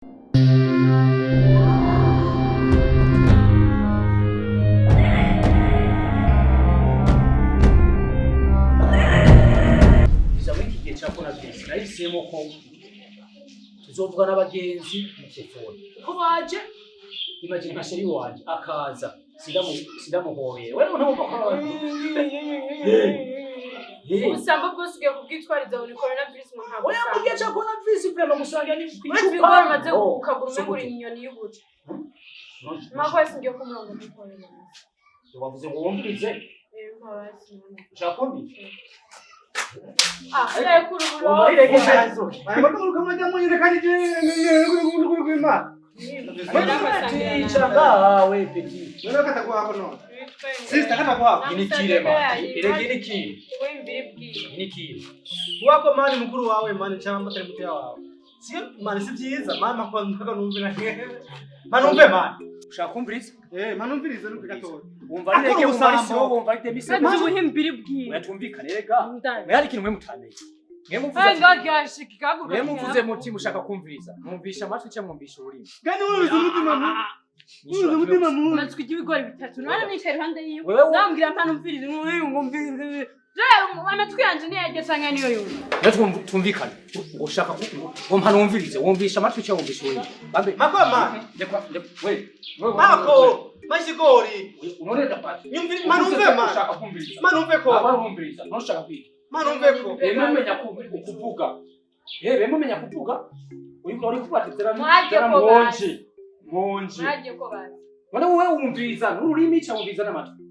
Iza muri iki gihe cya coronavirus nahisemo ko tuzovuga n'abagenzi mu telefone ko baje. Imagine nka chéri wanje akaza, sindamuhobera wewe ntumva ko Ubusambo bwose ugiye kubwitwariza ngo ni coronavirus, ngo ntabwo. Oya, mu gihe cya coronavirus vraiment gusangira ni Uretse ibigori umaze kukagura, umenga uri inyoni y'ubuca. Mpaka wese ngiye kumurongo muri coronavirus. Wavuze ngo wumvirize. Ushaka kumvira? Ah, nawe kuri uburobo. Ticha ngawe petit. Inikire ma. Erega inikire. Inikire. Wako mani mukuru wawe mani cyangwa atari mutoya wawe, siyo mani? Si byiza mani, makwa numve mani, umve mani. Ushaka kumviriza? Eh mani, umvirize nuko gatoya. Wumva ari rege, wumva ari siwo, wumva ari demise. Maze ubuhimbiri bwiwe. Oya, twumvikane rega. Mwe hari ikintu mwe mutamenye. Mwe muvuze ati, mwe muvuze muti mushaka kumviriza. Mwumvisha amatwi cyangwa mwumvisha ururimi? Kandi wumvise umutima mu wumvise umutima mu Umaze kurya ibigori bitatu, none nicaye iruhande yiwe. Wewe Ndamubwira mpano mvirize, ngo mvirize. Jewe amatwi yanje niyo canke niyo yumva. Mwe twumvikane. Ngo ushaka ngo mpano wumvirize, wumvisha amatwi cyangwa wumvisha ururimi? Bambe. Mako mani. Ndekwa we. Mako mashigori. Unone ndapati. Nyumviri mani, umve mani. Ushaka kumviriza. Mani, umve ko. Aba wumviriza, ntushaka kwiga. Mani, umve ko. Bemwe mumenya kuvuga. Eh, bemwe mumenya kuvuga. Uri kuvuga ati tera Mwaje tera ko mwonje. Mwonje. Mwaje ko bazi. None wowe wumviriza n'ururimi cyangwa wumviriza n'amatwi?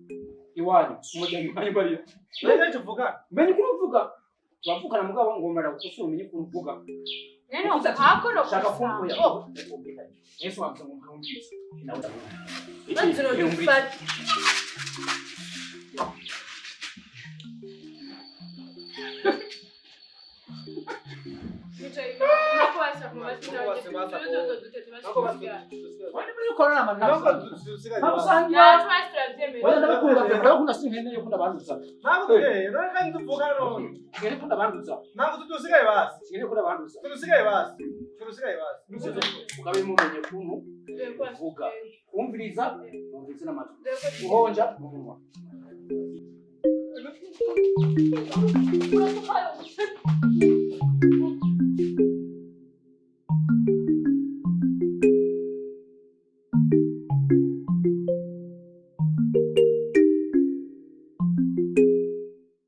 Iwanyu, umuryango iwanyu bariya. None tuvuga. Menye ukuntu uvuga. Turavukana mugabo ngomera gukosora umenye ukuntu uvuga. Nene Uvuze ati, hako no. Shaka kumbuya. Yesu wavuze ngo mwumvirize. Nawe ndavuga. Maze Eh, wumvirize. dufate. Wani muri corona man. Ntabwo Ntabwo usangira. Oya, ndabakunda, ndabakunda, sinkeneye ko ndabanduza. Ntabwo none kandi tuvuga none. Sinkeneye ko ndabanduza. Ntabwo tudusigaye basi. Sinkeneye ko ndabanduza. Tudusigaye basi. Tudusigaye basi. Ukabe mumenye ukuntu uvuga. Kumviriza, wumvirize n'amatwi. Guhonja n'umunwa.